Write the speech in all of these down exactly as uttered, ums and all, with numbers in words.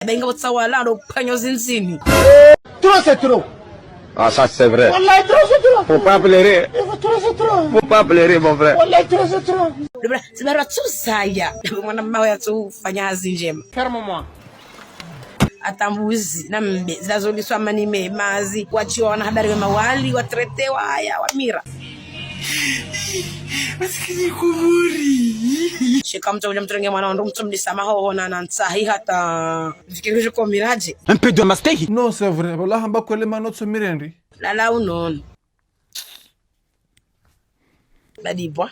Benga utsa wala ndo panyo zinzini. Trop, c'est trop. Ah, ça, c'est vrai. Wallah, trop, c'est trop. Faut pas pleurer. Trop, c'est trop. Faut pas pleurer, mon frère. Wallah, trop, c'est trop. Lubra, zibara tu saya. Mwana mmawe ya tu fanya hazi njema. Ferme-moi. Hata mbuzi na mbe, zila zoliswa mani me mazi, wachiwa wana habari we mawali, watretewa, haya, wamira. Masikini Komori. Sheka mtu kuja mtrenge mwana wandru mtu mdisa maho ona na ntsahi hata. Fikiri kujo komiraje. Un peu de mastehi. Non, c'est vrai. Voilà, hamba kwele mano tso mirendi. Lala unono. Badibwa.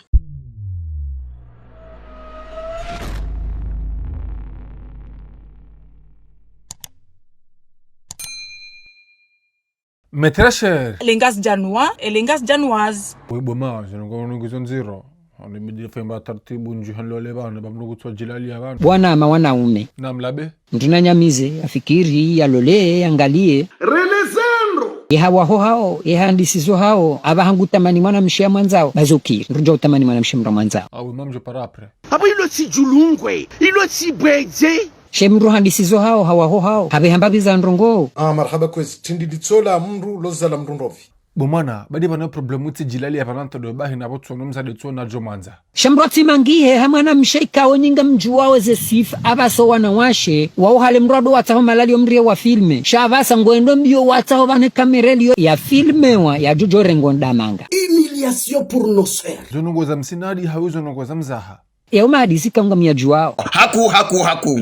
Mes très chers. Elengas Janwa, Elengas Janwas. Oui, bon, ma, je ne connais que son zéro. On est midi, fait ma tartibu, nju han lole bana, ba mnugu tso jilali ya bana. Bwana ama wanaume, Naam, l'abbé. mndru nanyamize, afikiri, yalole, yangalie. Relezendro. Ye hawaho hao, ye handisizo hao, aba hangu tamani mwanamshe ya mwandzao, bazokiri, nrudjo utamani mwanamshe mndru mwandzao. Ah oui, même je pars après. Abo ilo tsi julungwe, ilo tsi bwedze. She mndru handisizo hao, hawaho hao, habe hamba biza ndrongo. Ah, marhaba kwezi, tindi litsola mndru, loza la mndru ndrovi. Bo mwana, badi bana problème utsi jilali ya bana ntodo bahi na botso no mzade tso na jo mandza. Sha mndru atsimangihe ha mwanamshe ikao nyinga mjuwao ze swifa, aba so wanawashe, wao hale mndru ado watsaho malali yo mndru ye wa filme. Sha aba sa ngwendo mbio watsaho bane kamera liyo ya filme wa ya jujo rengo ndamanga. Humiliation pour nos sœurs. Zo nongo za msinadi, hawi zo nongo za mzaha. Yao mahadisi kaunga myajuwao. Haku, haku, haku.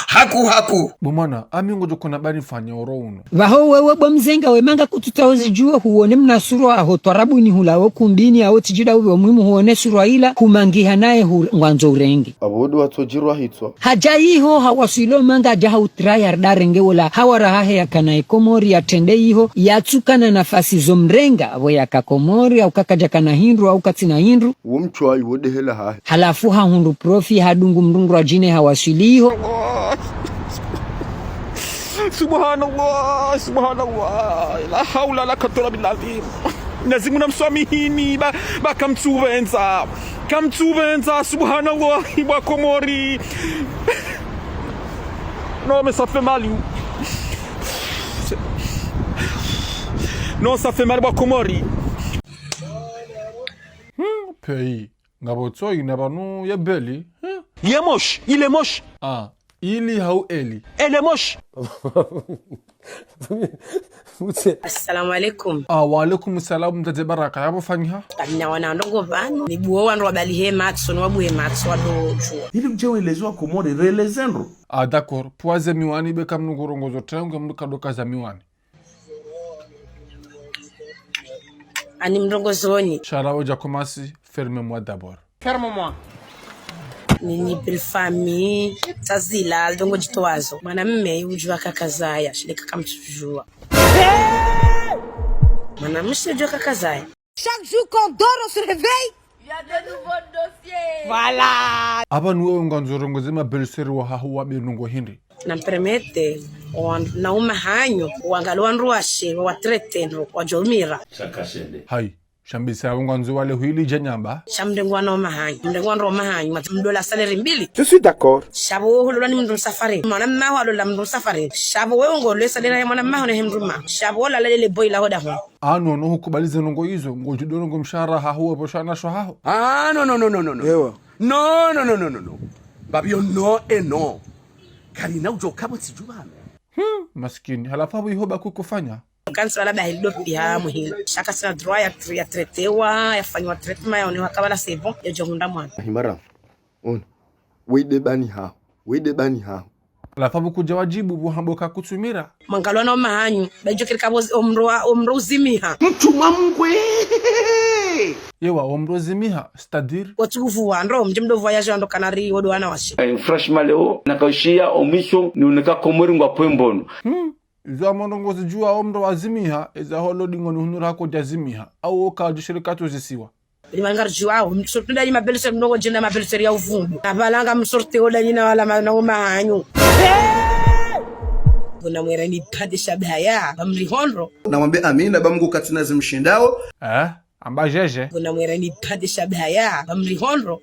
Haku, haku. Bo mwana, ami ngojo kona bani fanya oro uno. Baho wewe bo mzenga we manga kututa ozijua huone mna surwa aho twarabu ni hula o kumbini ao tijida ube omuhimu huone surwa ila humangiha naye hu ngwandzo urenge. Abo ndo watsojirwa hitswa. Haja iho hawaswilo manga aja hautraya rda renge wola hawara hahe yakana e Komori yatrende iho yatsukana nafasi zo mrenga abo yaka Komori au kakaja kana hindru au katsina hindru. Wo mtshwa iwo dehela hahe. Halafu hahundru profi hadungu mndru ngurwa djine hawaswili iho. Subhanallah, subhanallah. La hawla la quwwata illa billah. Mwenyezi Mungu namswamihini, ba, ba kamtsupvendza. Kamtsupvendza, subhanallah, bo Wakomori. Non, mais ça fait mal. Non, ça fait mal, bo Wakomori. Hmm, pays. Ngapvo tso ina pvanu ye beli, eh? Il est moche, il est moche. Ah, ili hau eli? Elle est moche. Assalamu alaikum. Ah, wa alaikum salam, mdzadze Baraka, yapvo fanyiha? Kamina wana ndrongo pvanu, nibuwe wandru wabalihe matso, niwabuwe matso, wandru djuwa. Ili mdje weleze Wakomori, relezendro. Ah, d'accord. Pvwaze miwani, beka mnu ngurongozo tengwe, mnu kadoka za miwani. Ani mrongozoni. Sharawe dja komasi, ferme-moi d'abord. Ferme-moi. Nini belle famille, tazila, ndrongo djitowazo. Mwanamme, udjuwa kakazaya, shile kaka mtsudjuwa. Mwanamshe udjuwa kakazaya. Chaque jour qu'on dort, on se réveille. Il y a de nouveaux dossiers. Voilà. Apvanu wewe ngwandzo rongoze ma belle-sœur wahaho wa benu ngo hindri? Nampermete, wan-, na uma hanyu, wangaliye wandru washe, wawatrete ndro, wadjomira. Shaka shende. Hayi, sha mbisa ngwandzo wale hwili djanyamba? Sha mndrengwa na uma hanyu, mndrengwa ndro uma hanyu, mati mdola salaire mbili. Je suis d'accord. Sha pvo wo hulolwa ni mndru msafari, mwanamme waho halola mndru msafari. Sha pvo wewe ngolwe salaire ya mwanamme waho ne he mndru ma. Sha pvo wola lele boy la hoda ho. Ah non, non, hukubali ze ndrongo izo, ngodjo dono ngo mshahara haho, wepvo shana sho haho. Ah non, non, non, non, non, non. Ewa. Non, non, non, non, non, non. Babio, non et non. Karina udjo kapvo tsidjuwa, non. Hmm, maskini. Halafu apvo iho ba kukufanya? Kansi wala ba hilo piya muhimu. Sha kasina droit ya, ya tretewa, ya fanywa traitement, ya onewa kabla c'est bon, ya djo hundra mwana. Himara. Ono. Wende bani haho. Wende bani haho. Halafu apvo kudja wadjibu, pvo hambo kakutsumira. Mwangalwa na uma hanyu, ba idjo kiri kapvo zi-, omndro wa, omndro uzimiha. Mtrumwa mkwe. Ewa, omndro uzimiha, c'est-à-dire? Watsukuvuwa, ndro, mdje mdo voyage, ndro kanari, wodo wana washe. Eh, franchement, leo, nakaushiya omission, ni uneka Komori ngwa pvwe mbono. Hmm, izo amono ngozidjuwa omndro wazimiha, eza holo dingo ni hunura hako djazimiha. Au oka djishirika tuzisiwa. Ni manga ridjuwao, msorte nda ni ma belle-sœur, mnogo djina ma belle-sœur ya uvumbu. Na pvalanga msorte oda nyina wala ma-, na uma hanyu. Bona mwere ni pvade shabaya, ba mri hondro. Namwambe Amina, ba Mngu katsina zimshindao. Eh? Amba jeje. Kuna mwere ni pade shabaya, bamri hondro.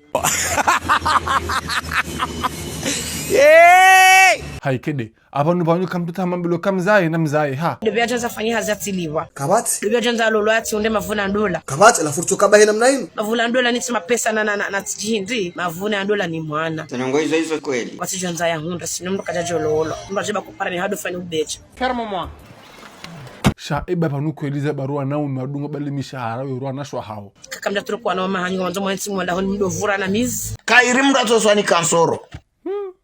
Hey! Hayi kede, apvanu pvanu kamtsuta mambilo kamzaye na mzaye, ha. Ndo pvi yadjandza fanye hazi yatsiliwa. Kapvatsi. Ndo pvi yadjandza lolwa yatsi unde mavuna ndola. Kapvatsi, la furtsu kaba hena mna inu. Mavuna ndola ni tsi mapesa na, na, na, na tsi djindri. Mavuna ndola ni mwana. Tsi ndrongo izo izo kweli. Watsi djandza ya hundra, sinu mndru kadja djo lolwa. Mndru adje ba kupara ni hado fanye ubedja. Ferme-moi. Sha eba pvanu kweli za barua na ume wadunga bali mishahara we rwana shwa hawo. Kaka mndru aturu kwa na wamahanyi wandzo mwa ntsi mwanda honi mdo vura na mizi. Kayiri mndru atsoswa ni kansoro.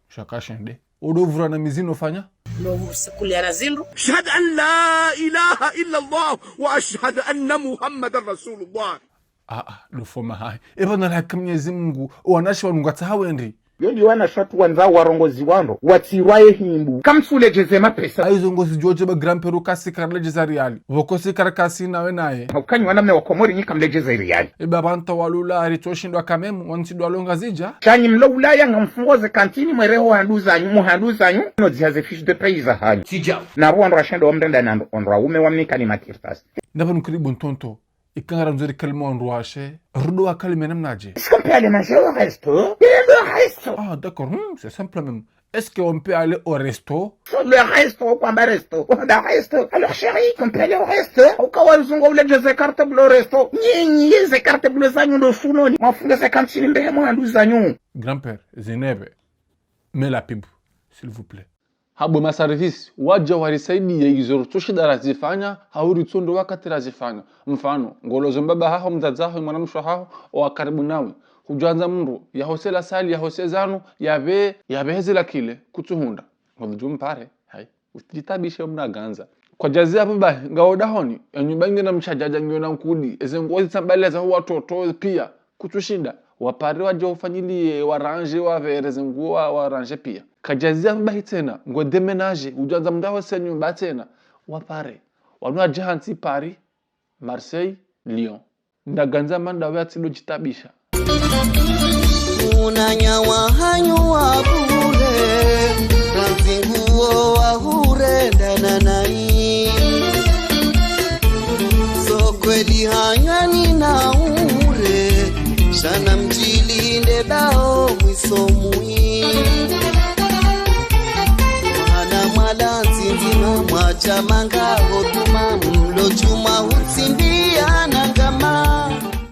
Sha kashende. Udo vura na mizi no fanya? No sikulia na zindru. أشهد أن لا إله إلا الله وأشهد أن محمدا رسول الله. Ah, ah, do foma hayi. Eba na laka Mnyezi Mungu, owanashe wanu ngwatsahawo ndri. Yo ndi wanashe watru wandzao warongoziwa ndro, watsirwa ye hindru. Kamtsuledjeze mapesa. Hayizo ngozidjuwa dje ba grand-père uka si karaledjeza riali. Pvoko si karakasi nawe naye. Hauka nyi wana mne wa Komori nyi kamledjeze riali. Eba pvantsa walula aritsoshindwa kamemu, wantsi dwalo Ngazidja. Sha nyi mlo Ulaya ngamfungo ze kantini mwereho handru zanyu, muhandru zanyu. No dziha ze fiche de paye zahanyu. Tsidjao. Na ruwa ndro ashendo wamrenda na ndro, ondro waume wamnika ni makartasi. Ndapvo nukiri bo ntonto. Ikao ngarandzo rikalime wandru washe, rudo wakalime namnadje? Est-ce qu'on peut aller manger au resto? Bien, le resto. Ah, d'accord, hmm, c'est simple même. Est-ce qu'on peut aller au resto? Le resto, kwamba resto. Le resto. Alors, chérie, on peut aller au resto? Uka wazungu uledjeze carte bleue resto. Nyinyi, ze carte bleue zanyu ndo shunoni. Mwafunge ze kantini mbehe mwahandru zanyu. Grand-père, Zinebe, mets la pub, s'il vous plaît. Habo masarivisi, wadja warisaidiye izo ritsoshinda razifanya, hau ritsondo wakati razifanya. Mfano, ngolozo mbaba haho, mdzadze haho, mwanamshe haho, owa karibu nawe. Hudjandza mndru, yahose la salle, yahose zanu, yapve, yapve heze la clé, kutsuhundra. Ngodjo mpare, hayi. Usidjitabishe mna gandza. Kwadjazi yapvo bahi, ngawo dahoni, ya nyumba ngena mshadjadja ngiyo na nkudi, eze nguo zitsambaleza ho watoto piya. Kutsushinda, wapare wadje ufanyiliye, waranje, wapvere ze nguo, wa, waranje piya. Kadjazi yapvo bahi tsena, ngo déménager, udjandza mndru ahose nyumba tsena, wapare. Wanu wadje hantsi Paris, Marseille, Lyon. Ndagandza mana ndawe atsidodjitabisha. Unanya wahanyu wa bure, na zinguo wahurenda na nayi. So kweli hanywani na ure, sha namdjilinde bao mwiso mwi. Mwana mwala ndzindzi na mwacha manga